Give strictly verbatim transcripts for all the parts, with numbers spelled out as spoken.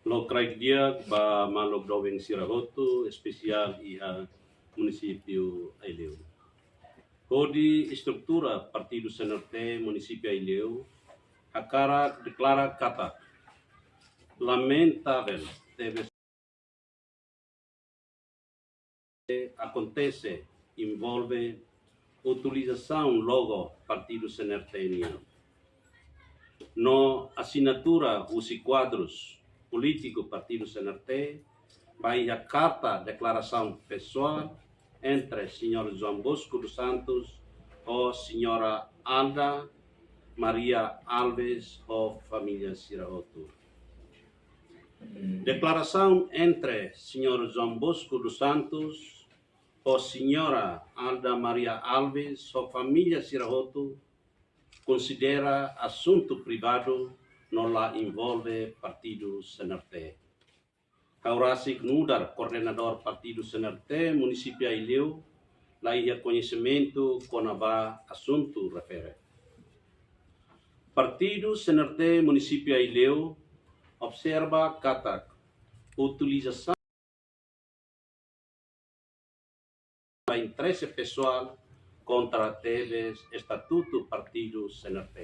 Lokraik di'ak ba maluk doben sira hotu, espesiál iha munisípiu Aileu. Hodi estrutura Partidu C N R T munisípiu Aileu, hakarak deklara katak lamentavel tebes akontese envolve utilizasaun logo Partidu C N R T nian no asinatura husi kuadrus polítiku Partidu C N R T ba iha karta deklarasaun pesoál entre Señór João Bosco dos Santos ho Señora Alda Maria Alves ho família sira hotu. Deklarasaun entre Señór João Bosco dos Santos ho Señora Alda Maria Alves ho família sira hotu konsidera asuntu privadu no la envolve Partidu C N R T. Ha'u rasik nu'udar koordenadór Partidu C N R T munisípiu Aileu la iha koñesimentu kona-ba asuntu refere. Partidu C N R T munisípiu Aileu observa katak utilizasaun ba interese pesoál kontra tebes estatutu Partidu C N R T.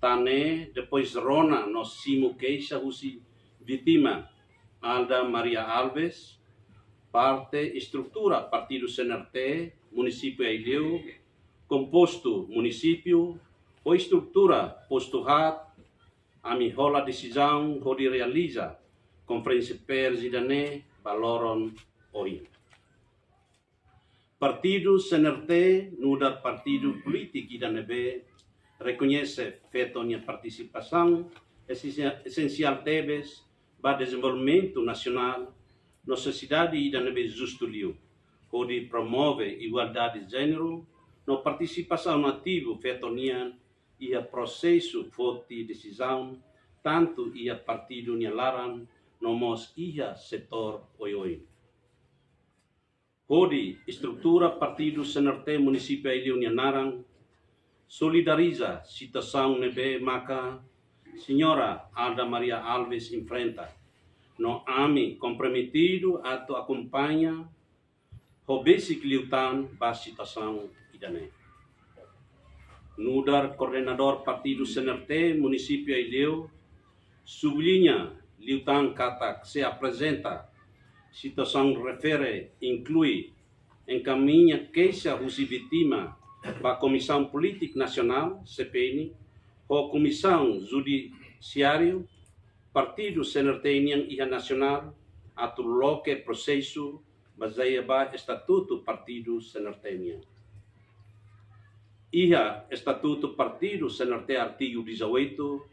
Tan ne'e, depois rona no simu keixa husi vítima Alda Maria Alves, parte estrutura Partidu C N R T munisípiu Aileu, kompostu munisípiu ho estrutura postu haat, ami hola desizaun hodi realiza konferénsia pers ida-ne'e ba loron ohin. Partidu C N R T nu'udar partidu polítiku ida ne'ebé rekoñese feto nia partisipasaun esensia-, esensiál tebes ba dezenvolvimentu nasionál no sosiedade ida ne'ebé justu liu, hodi promove igualdade jéneru no partisipasaun ativu feto nian iha prosesu foti desizaun, tantu iha partidu nia laran no mós iha setór oioin. Hodi estrutura Partidu C N R T munisípiu Aileu nia naran, solidariza situasaun ne'ebé maka Señora Alda Maria Alves enfrenta, no ami komprometidu atu akompaña ho besik liután ba situasaun ida-ne'e. Nu'udar koordenadór Partidu C N R T munisípiu Aileu, subliña liután katak se aprezenta situasaun refere inklui enkamiña keixa husi vítima ba Komisaun Polítika Nasionál, C P N, ho Komisaun Judisiáriu Partidu C N R T nian iha nasionál atu loke prosesu bazeia ba estatutu Partidu C N R T nian. Iha estatutu Partidu C N R T artigu dezoito,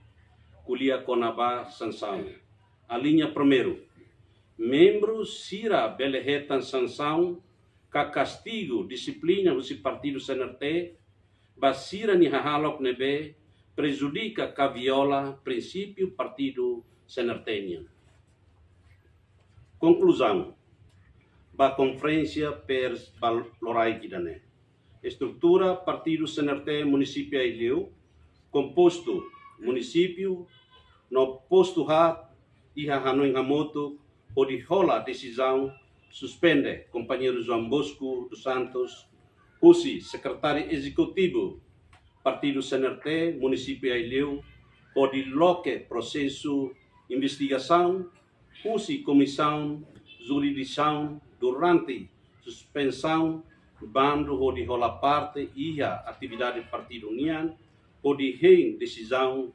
ko'alia kona-ba sansaun. Aliña primeiru, membru sira bele hetan sansaun ka kastigu dixiplina husi Partidu C N R T ba sira-nia hahalok ne'ebé prejudika ka viola prinsípiu Partidu C N R T nian. Konkluzaun ba konferénsia pers ba loraik ida-ne'e. Estrutura Partidu C N R T munisípiu Aileu, kompostu munisípiu no postu haat iha hanoin hamutuk hodi hola desizaun suspende kompañeiru João Bosco dos Santos husi sekretáriu ezekutivu Partidu C N R T munisípiu Aileu, hodi loke prosesu investigasaun husi Komisaun Jurisdisaun durante suspensaun bandu hodi hola parte iha atividade partidu nian, hodi hein desizaun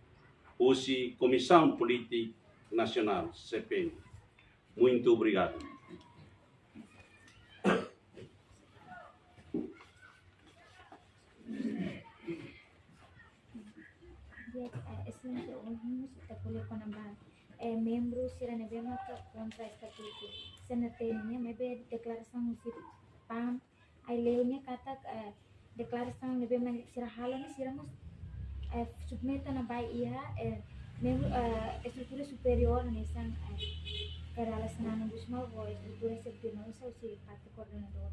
husi Komisaun Polítika Nasionál, C P N. Muito obrigado. Di'ak, eh, Exelénsia, ohin mós ita ko'alia kona-ba, eh, membru sira ne'ebé maka kontra estatutu C N R T nian, maibé deklarasaun husi PAM Aileu nian katak, eh, deklarasaun ne'ebé mak sira halo ne'e sira mós, eh, submete ona ba iha, eh, membru, eh, estrutura superiór hanesan, eh, Kay Rala Xanana Gusmão ho estrutura exekutiva, oinsá husi parte koordenadór?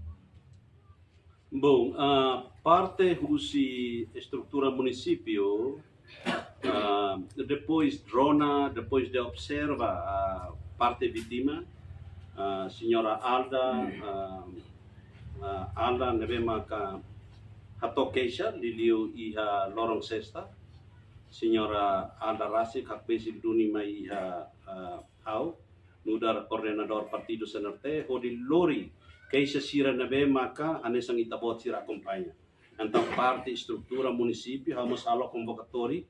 Bom, ah, parte husi estrutura munisípiu, ah, depois de rona, depois de observa a parte vítima, ah, señora Alda, ah, ah, Alda ne'ebé maka hato'o keixa liuliu iha loron sesta, señora Alda rasik hakbesik duni mai iha, ah, ha'u, nu'udar koordenadór partidu C N R T, hodi lori keixa sira ne'ebé maka hanesan ita-boot sira akompaña. Entaun parte estrutura munisípiu, ha'u mós halo konvokatória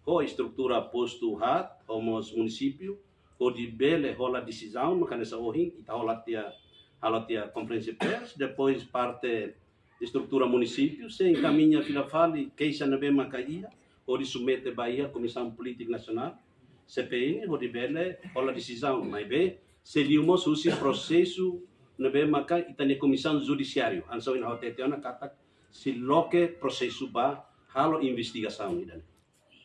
ho estrutura postu haat, ho mós munisípiu, hodi bele hola desizaun, maka hanesan ohin ita hola tiha, halo tiha konferénsia pers, depois parte estrutura munisípiu sei enkamiña fila fali keixa ne'ebé maka iha, hodi submete ba iha Komisaun Polítika Nasionál, C P N, hodi bele hola desizaun, maibé sei liu mós husi prosesu ne'ebé maka ita-nia komisaun judisiáriu, hanesan ohin ha'u hatete ona katak sei loke prosesu ba halo investigasaun ida-ne'e.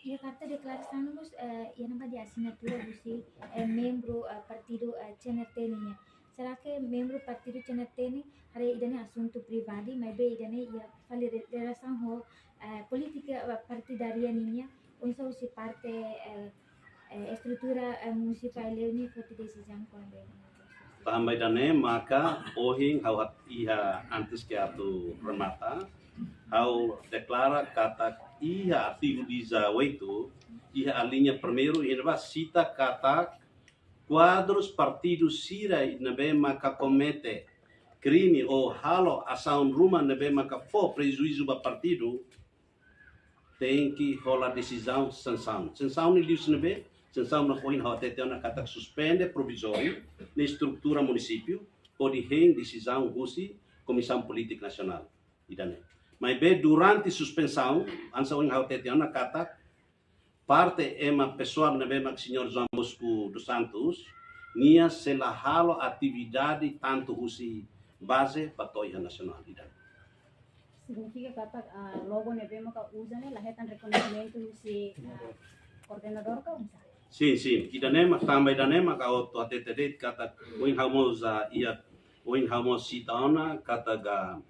Iha karta deklarasaun mós, eh, iha ne'ebá dehan asinatura husi, eh, membru, eh, partidu, eh, C N R T nian. Será que membru partidu C N R T ne'e haree ida-ne'e asuntu privadu, maibé ida-ne'e iha fali re-, relasaun ho, eh, polítika, eh, partidária nian, oinsá husi parte, eh, eh, estrutura, eh, munisípiu Aileu nian foti desizaun kona-ba? Tanba ida-ne'e maka ohin ha'u hat-, iha antes ke atu remata, ha'u deklara katak iha artigu dezoito, iha alínea primeiru, iha ne'ebá sita katak kuadrus partidu sira ne'ebé maka komete krime ou halo asaun ruma ne'ebé maka fó prejuízu ba partidu, tenke hola desizaun sansaun. Sansaun ne'e liuhusi ne'ebé? Sansaun ne'e ohin ha'u hatete ona katak suspende provizóriu nia estrutura munisípiu, hodi hein desizaun husi Komisaun Polítika Nasionál ida-ne'e. Maibé durante suspensaun, hanesan ohin ha'u hatete ona katak parte ema pesoál ne'ebé mak señór João Bosco dos Santos, nia sei la halo atividade tantu husi baze ba to'o iha nasionál ida. Signifika katak, ah, logo ne'ebé maka uza ne'e la hetan rekoñesimentu husi, ah, koordenadór ka oinsá? Sin, sin. Ida-ne'e mak tanba ida-ne'e mak ha'u atu hatete de'it katak ohin ha'u mós, ah, iha, ohin ha'u mós sita ona katak, ah,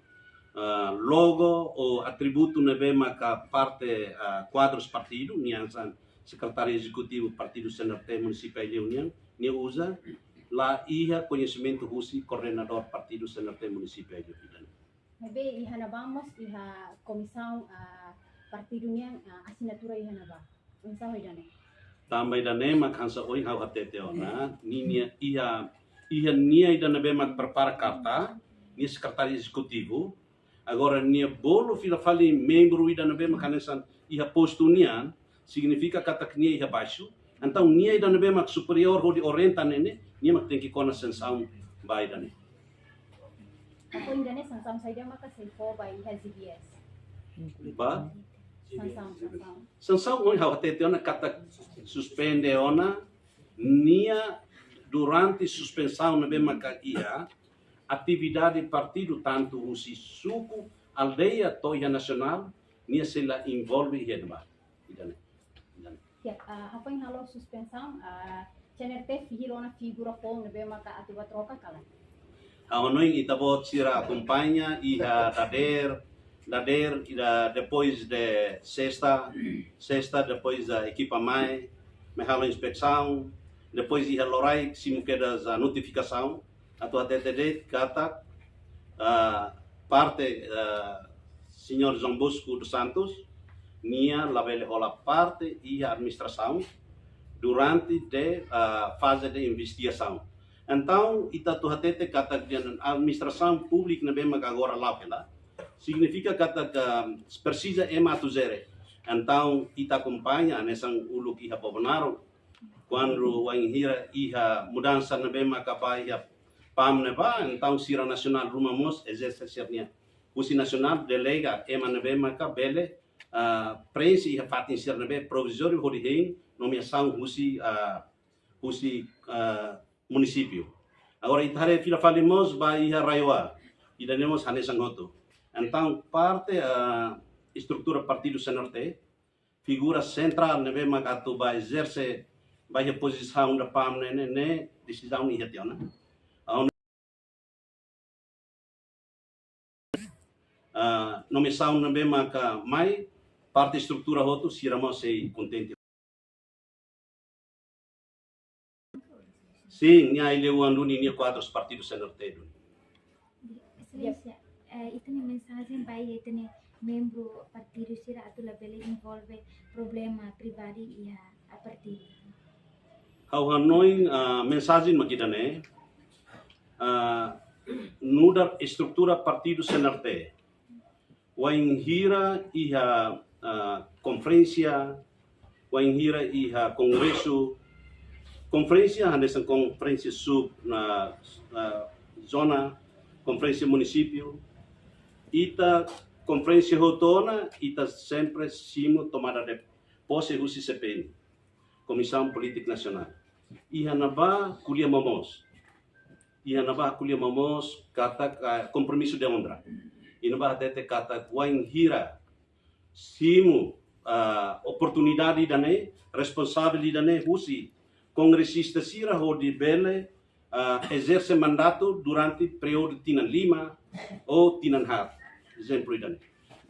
ah, logo ou atributu ne'ebé maka parte, ah, kuadrus partidu, nia hanesan sekretáriu ezekutivu partidu C N R T munisípiu Aileu nian, nia uza, la iha koñesimentu husi koordenadór partidu C N R T munisípiu Aileu nian. Maibé iha ne'ebá mós iha komisaun, ah, partidu nian, ah, asinatura iha ne'ebá. Oinsá ho ida-ne'e? Tanba ida-ne'e mak hanesan ohin ha'u hatete ona, ninia iha, iha nia ida ne'ebé mak prepara karta, nia sekretáriu ezekutivu, agora nia bolu fila fali membru ida ne'ebé mak hanesan iha postu nian, signifika katak nia iha baixu. Entaun nia ida ne'ebé mak superiór hodi orienta ne'e, nia mak tenke kona sansaun ba ida-ne'e. Entaun ida-ne'e sansaun saida maka sei fó ba iha G B S? Ba? Sansaun, sansaun. Sansaun ohin ha'u hatete ona katak suspende ona nia durante suspensaun ne'ebé maka iha atividade partidu tantu husi suku, aldeia to'o iha nasionál, nia sei la envolve iha ne'ebá. Ida-ne'e. Ida-ne'e. Ya, ah, ha'u foin halo suspensaun, ah, C N R T fihil ona figura foun ne'ebé maka atu ba troka ka lae? Ha'u hanoin ita-boot sira akompaña iha dadeer, dadeer ida depois de sesta, sesta depois da ekipa mai, mai halo inspesaun, depois iha loraik simu kedas, ah, notifikasaun, atu hatete de'it katak, ah, parte, ah, señór João Bosco dos Santos, nia labele hola parte iha administrasaun durante de, ah, faze de investigasaun. Entaun, ita atu hatete katak dehan administrasaun públika ne'ebé maka agora la'o hela, Signifika katak presiza ema atu jere. Entaun ita akompaña hanesan uluk iha Bobonaro, kuandu wainhira iha mudansa ne'ebé maka ba iha PAM ne'ebá, entaun sira nasionál ruma mós ezerse sira-nia. Husi nasionál delega ema ne'ebé maka bele, ah, prenxe iha fatin sira ne'ebé provizóriu hodi hein nomeasaun husi, ah, husi, ah, munisípiu. Agora ita haree fila fali mós ba iha RAEOA, ida-ne'e mós hanesan hotu. Entaun parte, ah, estrutura partidu CNRT, figura sentrál ne'ebé maka atu ba ezerse, ba iha pozisaun da PAM ne'e, ne'e, ne'e desizaun iha tiha ona. Aun, ah, nomeasaun ne'ebé maka mai, parte estrutura hotu sira mós sei kontente. Sin, nia ai-lewuan duni nia kuadrus partidu CNRT duni. Exelénsia, eh, ita-nia mensajen ba iha ita-nia membru partidu sira atu labele envolve problema pribadi iha partidu. Ha'u hanoin, ah, mensajen mak ida-ne'e, ah, nu'udar estrutura partidu CNRT. Wainhira iha, ah, konferénsia, wainhira iha kongresu, konferénsia hanesan konferénsia sub na, ah, zona, konferénsia munisípiu, ita konferénsia hotu ona, ita sempre simu tomada de pose husi C P N, Komisaun Polítika Nasionál. Iha ne'ebá ko'alia momoos. Iha ne'ebá ko'alia momoos katak, ah, kompromisu de onra. Iha ne'ebá hatete katak wainhira simu, ah, oportunidade ida-ne'e, responsavel ida-ne'e husi kongresista sira hodi bele, ah, ezerse mandatu durante períodu tinan lima ou tinan haat, ezemplu ida-ne'e.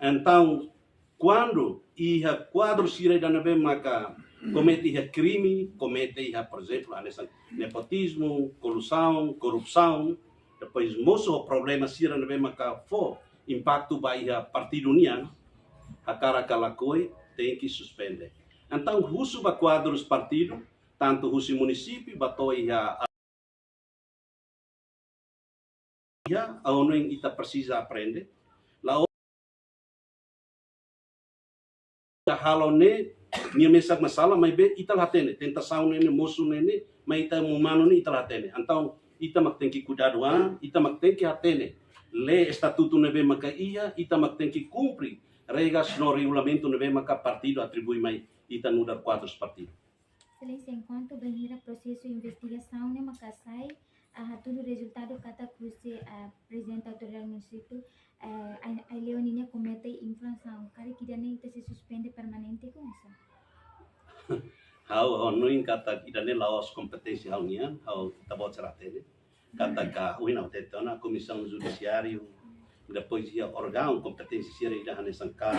Entaun, kuandu iha kuadru sira ida ne'ebé maka komete iha krime, komete iha, por ezemplu, hanesan nepotizmu, kolusaun, korrupsaun, depois mosu ho problema sira ne'ebé maka fó impaktu ba iha partidu nian, hakarak ka lakohi, tenke suspende. Entaun, husu ba kuadrus partidu, tantu husi munisípiu, ba to'o iha, iha, ha'u hanoin ita presiza aprende. La'ós ita halo ne'e, nia mesak masalah, maibé ita la hatene, tentasaun ne'e, mosu ne'e, maibé ita umanu ne'e ita la hatene. Entaun, ita mak tenke kuidadu an, ita mak tenke hatene lee, estatutu ne'ebé maka iha, ita mak tenke kumpre regras no regulamentu ne'ebé maka partidu atribui mai ita nu'udar kuadrus partidu. Exelénsia, enkuantu bainhira prosesu investigasaun ne'e maka sai, ah, hatudu rezultadu katak husi, ah, prezidente autoridade munisípiu, ah, ai, ai-lewuan ninia komete infrasaun, karik ida-ne'e ita sei suspende permanente ka oinsá? Ha'u, ha'u hanoin katak ida-ne'e la'ós kompeténsia ha'u-nian, ha'u ita-boot sira hatene. Katak ohin ha'u hatete ona, Komisaun Judisiáriu, depois iha órgaun kompeténsia sira ida hanesan ka,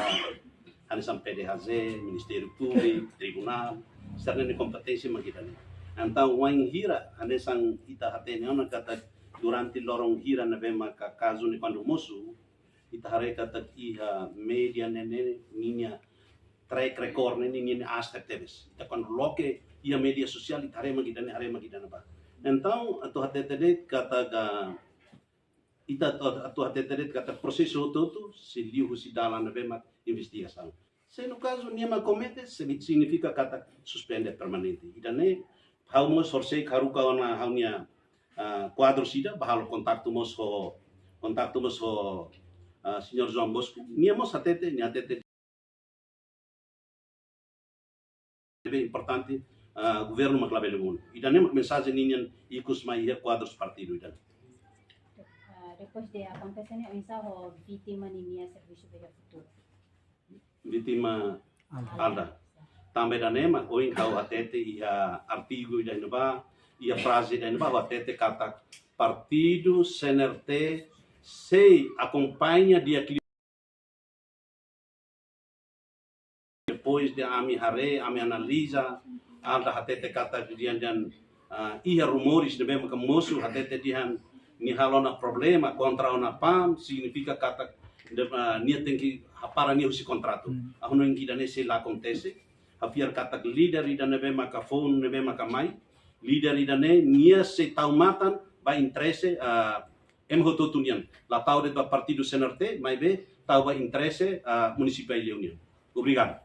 hanesan P D H J, Ministériu Públiku, Tribunál, sira-nia kompeténsia mak ida-ne'e. Entaun, wainhira hanesan ita hatene ona katak durante loron hira ne'ebé maka kazu ne'e kuandu mosu, ita haree katak iha média ne'e, ne'e ninia track record ne'e, ne'e ninia aas tebes. Ita kuandu loke iha média sosiál, ita haree mak ida-ne'e, haree mak ida-ne'ebá. Entaun, atu hatete de'it katak, ita atu, atu hatete de'it katak prosesu hotu-hotu sei liu husi dalan ne'ebé mak investigasaun. Se no kazu nia mak komete, se signifika katak suspende permanente. Ida-ne'e, ha'u mós horisehik haruka ona ha'u-nia, ah, kuadru sira, ba halo kontaktu mós ho, kontaktu mós ho, ah, Señór João Bosco. Nia mós hatete, nia hatete ne'ebé importante, ah, governu mak labele monu. Ida-ne'e mak mensajen ninian ikus mai iha kuadrus partidu ida-ne'e. Ah, depois de akontese ne'e, oinsá ho vítima ninia servisu ba iha futuru? Vítima Alda. Alda. Tanba ida-ne'e mak ohin ha'u hatete iha artigu ida-ne'ebá, iha fraze ida-ne'ebá, ha'u hatete katak partidu CNRT sei akompaña di'ak liu. Depois de ami haree, ami analiza, Alda hatete katak di'ak liu, ah, iha rumores ne'ebé maka mosu, hatete di'ak nia halo ona problema kontra ona PAM, signifika katak de, ah, nia tenke hapara nia husi kontratu. Hmm. Ha'u hanoin ida-ne'e sei la akontese, ha'u fiar katak líder ida ne'ebé maka foun ne'ebé maka mai, líder ida-ne'e nia sei tau matan ba interese, ah, ema hotu-hotu nian. La tau de'it ba partidu CNRT, maibé tau ba interese, ah, munisípiu Aileu nian. Obrigadu.